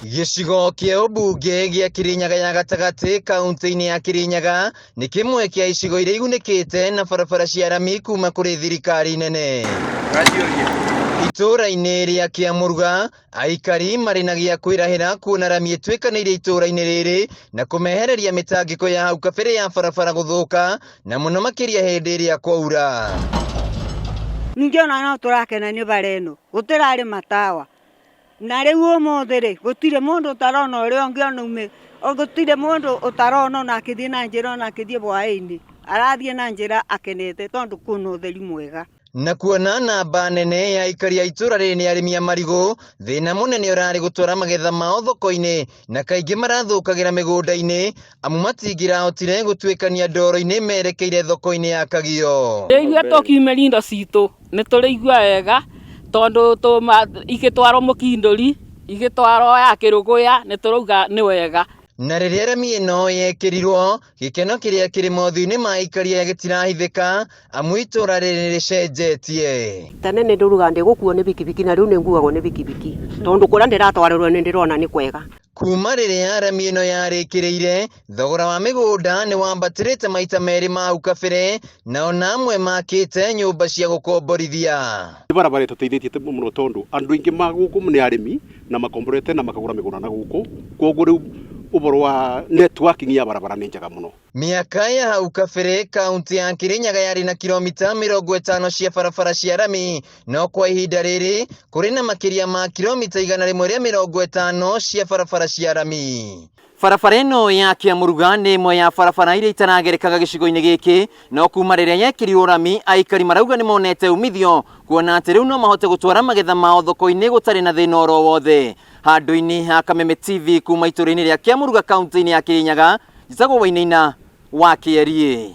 Gĩcigo kĩa ũmbunge gĩa Kĩrĩnyaga ya gatagatĩ kaunti-inĩ ya Kĩrĩnyaga nĩ kĩmwe kĩa icigo iria igunĩkĩte na barabara cia rami kuma kũrĩ thirikari nene. Itũũra-inĩ rĩa Kĩamũruga, aikari marĩ na gĩa kwĩrahĩra kuona rami ĩtuĩkanĩirie itũũra-inĩ rĩrĩ na kũmehereria mĩtangĩko ya hau kabere ya barabara gũthũka na mũno makĩria hĩndĩ ĩrĩa kwaura. Ningĩ ona no tũrakena nĩ bara ĩno, gũtirarĩ matawa. Na rĩu ũmũthĩ rĩ, gũtirĩ mũndũ ũtarona ũrĩa ũngĩ ona ume, gũtirĩ mũndũ ũtarona ona akĩthiĩ na njĩra ona akĩthiĩ hwaĩ-inĩ, arathiĩ na njĩra akenete tondũ kwĩna ũtheri mwega. Na kuona namba nene ya aikari a itũra rĩrĩ nĩ arĩmi a marigũ, thĩna mũnene ũrarĩ gũtwara magetha mao thoko-inĩ na kaingĩ marathũkagĩra mĩgũnda-inĩ amu matingĩrahotire gũtuĩkania ndoro-inĩ merekeire thoko-inĩ ya Kagio. Rĩu tũkiumĩria indo citũ nĩ tũraigua wega tondũ igĩtwarwo mũkindũri, igĩtwarwo ya kĩrũgũya nĩ tũrauga nĩ wega. Na rĩrĩa rami ĩno yekĩrirwo, gĩkeno kĩrĩa kĩrĩ mothiũ-inĩ ma aikari aya gĩtirahithĩka amu itũra rĩrĩ nĩ rĩcenjetie. Tene nĩ ndũrugaga ndĩgũkuo nĩ bikibiki na rĩu nĩ nguagwo nĩ bikibiki tondũ kũrĩa ndĩratwarĩrwo nĩ ndĩrona nĩ kwega. Kuma rĩrĩa rami ĩno yarĩkĩrĩire, thogora wa mĩgũnda nĩ wambatĩrĩte maita merĩ ma hau kabere, na ona amwe makĩte nyũmba cia gũkomborithia. Nĩ barabara ĩtũteithĩtie mũno tondũ andũ aingĩ ma gũkũ nĩ arĩmi na makomborete na makagũra mĩgũnda na gũkũ, koguo rĩu ũhoro wa networking ya barabara nĩ njega mũno. Mĩaka ya hau kabere kaunti ya Kirinyaga yarĩ na kilomita 50 cia barabara cia rami, no kwa ihinda rĩrĩ kũrĩ na makĩria ma kilomita 150 cia barabara cia rami. Barabara ĩno ya Kĩamũruga nĩ ĩmwe ya barabara iria itaragerekaga gĩcigo-inĩ gĩkĩ, no kuma rĩrĩa yekĩrirwo rami, aikari marauga nĩ monete umithio kuona atĩ rĩu no mahote gũtwara magetha mao thoko-inĩ gũtarĩ na thĩna oro wothe. Handũ-inĩ ha Kameme TV kuma itũũra-inĩ rĩa Kĩamũruga kaunti-inĩ ya Kĩrĩnyaga, njĩtagwo Wainaina wa Kĩeriĩ.